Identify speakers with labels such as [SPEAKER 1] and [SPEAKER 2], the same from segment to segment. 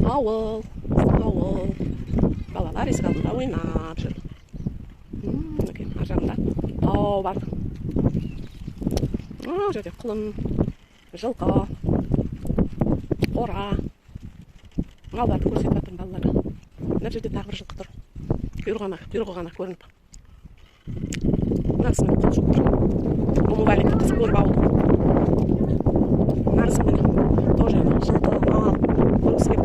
[SPEAKER 1] Ауыл, біздің ауыл. Балалар есік алдында ойнап жүр. Мінекей, ар жағында тау бар. Мына жерде құлын, жылқы, қора. Малдарды көрсетіп жатырмын балаларға. Мына жерде тағы бір жылқы тұр. Құйрығы ғана көрініп. Мына кісінің қол жуып тұр. Умывальникті қызық көріп ауыл. Мына кісі міне тоже жылқы, мал көргісі келіп.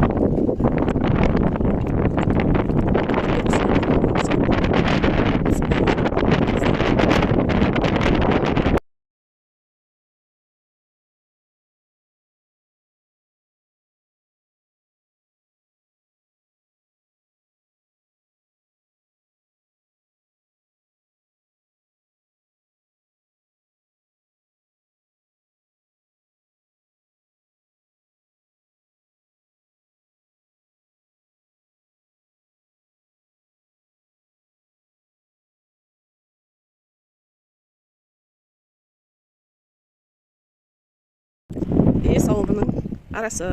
[SPEAKER 1] Бес ауылының арасы.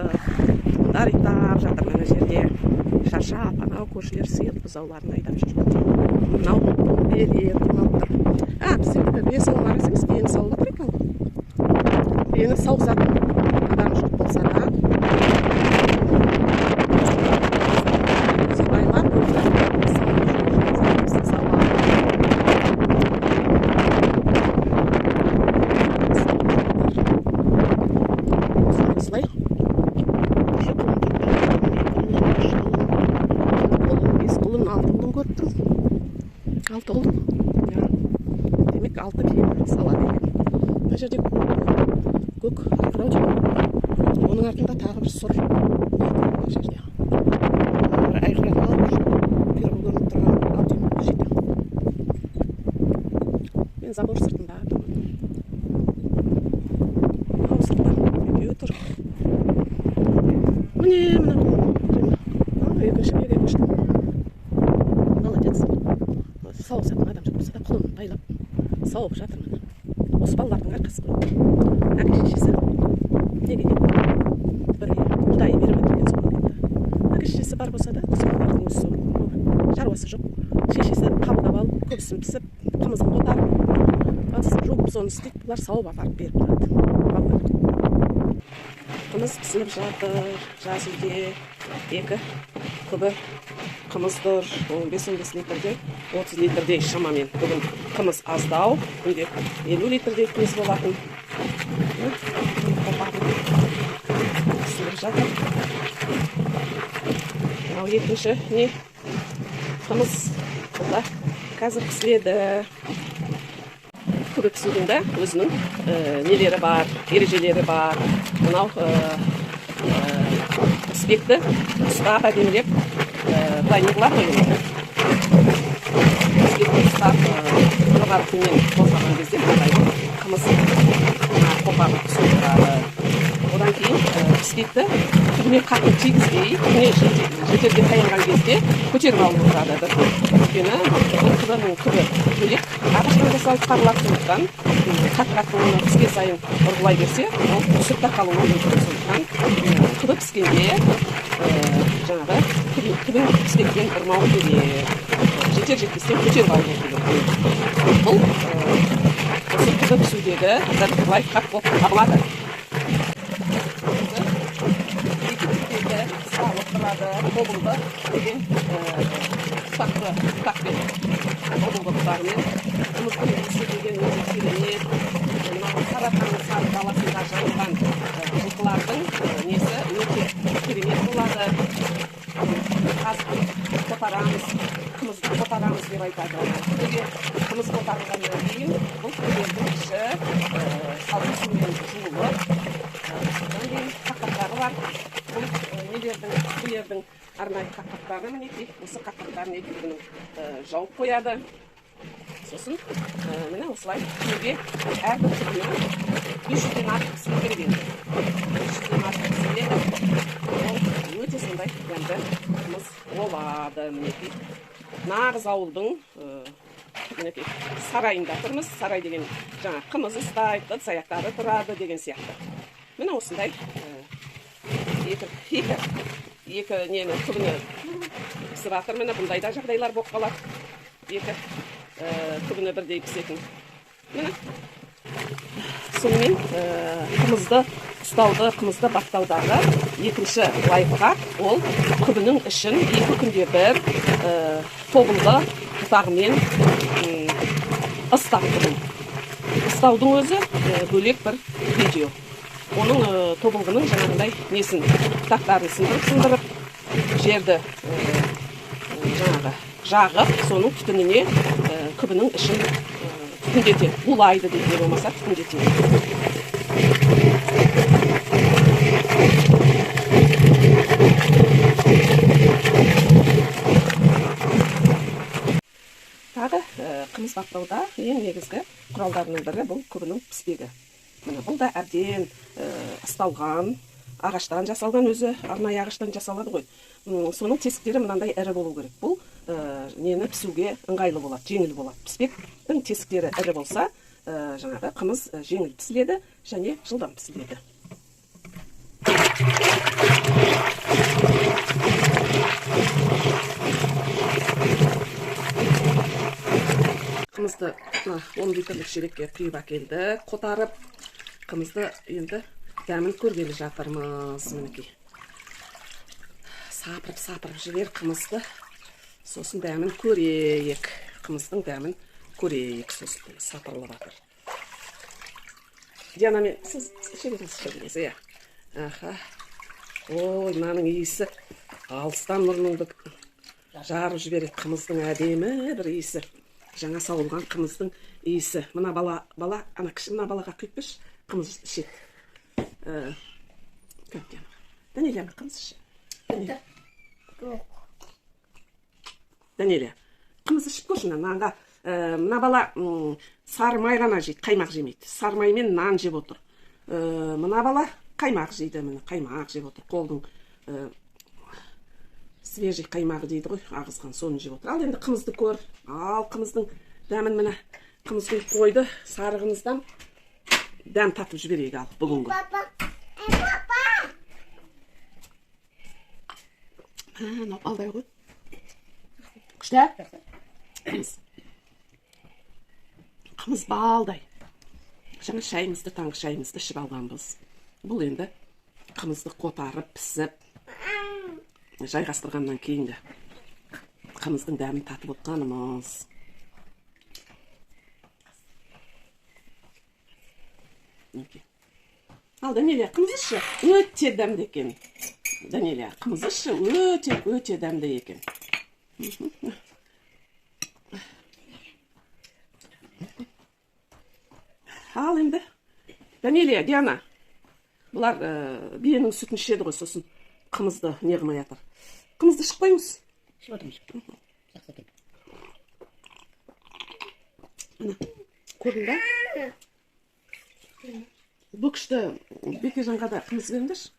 [SPEAKER 1] Құлындар ұйықтап жатыр мына жерде. Шаршап, анау көршілер сиыр бұзауларын айдап жүр. Мынау биелер қиналып тұр. Біздердікі бес ауыл арасы емес, биені сауып жатыр екен. Биені сауғызатын адам жоқ болса да, байлар өздері сауып. Осылай. Неше құлын тұр? 1, 2, 3 құлын, 4 құлын, 5 құлын, 6 құлын көріп тұрмын. 6 құлын. Демек 6 биені салады екен. Мына жерде көк айғыр деймін. Оның артында тағы бір сұр бие тұр мына жерде. Бір айғыр құйрығы көрініп тұрған ау деймін бұл жерде. Мен забор сыртында тұрмын. Мынау сыртта екеуі тұр. Міне, мына құлын. Екінші биеге көшті. Молодец. Сауғызатын адам жоқ болса да құлынын байлап сауып жатыр міне. Осы балалардың арқасы ғой. Әке шешесі неге кетті? Бірге құдайы беріп жатыр екен, соған кетті. Әке шешесі бар болса да осы балалардың өзі сауып шаруасы жоқ. Шешесі қабылдап алып, көбісін пісіп, қымызын қотарып, ыдысын жуып, соны істейді. Бұлар сауып апарып беріп тұрады балалар. Қымыз пісіліп жатыр. Жаз үйде 2 күбі қымыз тұр. 15-15 литрдей, 30 литрдей шамамен. Бүгін қымыз аздау, күнде 50 литрдей қымыз болатын. Пісіліп жатыр. Мынау екінші не? Қымыз бұл да қазір пісіледі. Күбі пісудің де өзінің нелері бар, ережелері бар. Мынау піспекті ұстап әдемілеп, былай не қылады ғой енді. Піспекті ұстап жоғары төмен қозғаған кезде мынандай қымыз мына қопағы түсіп тұрады. Одан кейін піспекті түбіне қатты тигізбей, түбіне жетерге таянған кезде көтеріп алып отырады. Өйткені бұл күбінің түбі бөлек ағаштан жасалып қаралады, сондықтан қатты-қатты оны піскен сайын ұрғылай берсе, ол түсіп те қалуы мүмкін. Сондықтан күбі піскенде жаңағы түбін піспектен ұрмау керек. Жетер жетпестен көтеріп алу керек. Бұл осы күбі пісудегі бір лайфхак болып табылады. Екі типтегі салып тұрады, тобылғы деген бұтақты бұтақпен, тобылғы бұтағымен. Қымыздың иісі деген өте керемет. Мынау Сарыарқаның сары даласында жайылған жылқылардың несі өте керемет болады. Қазір қотарамыз, қымызды қотарамыз деп айтады. Күбіге қымыз қотарылғаннан кейін бұл күбілердің іші салқын сумен жуылып, содан кейін қақпақтары бар. Бұл нелердің, күбілердің арнайы қақпақтары мінекей. Осы қақпақтарын екеуінің жауып қояды. Сосын міне осылай күбіге әрбір күбіні 500-ден артық пісіру керек енді. 500-ден артық пісіріледі. Ол өте сондай дәмді қымыз болады мінекей. Нағыз ауылдың мінекей сарайында тұрмыз. Сарай деген жаңа қымыз ұстайды, ыдыс аяқтары тұрады деген сияқты. Міне осындай екі Екі нені күбіні пісіп жатыр, міне бұндай да жағдайлар болып қалады. Екі күбіні бірдей пісетін. Міне. Сонымен қымызды ұстауды, қымызды баптаудағы екінші лайфхак ол күбінің ішін 2 күнде бір тобылғы бұтағымен ыстап тұру. Ыстаудың өзі бөлек бір видео. Оның тобылғының жаңағындай несін, бұтақтарын сындырып-сындырып, жерді жаңағы жағып, соның түтініне күбінің ішін түтіндетеді, булайды дейді, не болмаса түтіндетеді. Тағы қымыз баптауда ең негізгі құралдарының бірі бұл күбінің піспегі. Міне, бұл да әбден ысталған, ағаштан жасалған, өзі арнайы ағаштан жасалады ғой. Соның тесіктері мынандай ірі болу керек. Бұл нені пісуге ыңғайлы болады, жеңіл болады. Піспектің тесіктері ірі болса, жаңағы қымыз жеңіл пісіледі және жылдам пісіледі. Қымызды мына 10 литрлік шелекке құйып әкелдік, қотарып. Қымызды енді дәмін көргелі жатырмыз, мінекей. Сапырып-сапырып жібер қымызды, сосын дәмін көрейік. Қымыздың дәмін көрейік, сосын сапырылып жатыр. Диана, мен сіз іше беріңіз, иә. Аха. Ой, мынаның иісі алыстан мұрныңды жарып жібереді. Қымыздың әдемі бір иісі. Жаңа сауылған қымыздың иісі. Мына бала, ана кіші мына балаға құйып берші, қымыз ішеді. Данелия, қымыз іші. Данелия, қымыз ішіп көрші мына нанға. Мына бала сары май ғана жейді, қаймақ жемейді. Сары май мен нан жеп отыр. Мына бала қаймақ жейді, міне қаймақ жеп отыр. Қолдың свежий қаймағы дейді ғой, ағызған, соны жеп отыр. Ал енді қымызды көр. Ал қымыздың дәмін міне қымыз құйып қойды. Сары қымыздан дәм татып жіберейік ал бүгінгі. Мынау балдай ғой. Күшті? Қымыз. Қымыз балдай. Жаңа шайымызды, таңғы шайымызды ішіп алғанбыз. Бұл енді қымызды қотарып, пісіп, жайғастырғаннан кейін де қымыздың дәмін татып отқанымыз. Ал Данелия, қымыз ішші, өте дәмді екен. Данелия, қымыз ішші, өте, өте дәмді екен. Ал енді Данелия, Диана, бұлар биенің сүтін ішеді ғой, сосын қымызды не қылмай жатыр. Қымызды ішіп қойыңыз.
[SPEAKER 2] Ішіп отырмыз. Жақсы екен.
[SPEAKER 1] Міне, көрдің бе? Бұл күшті Бекежанға да қымыз беріңдерші.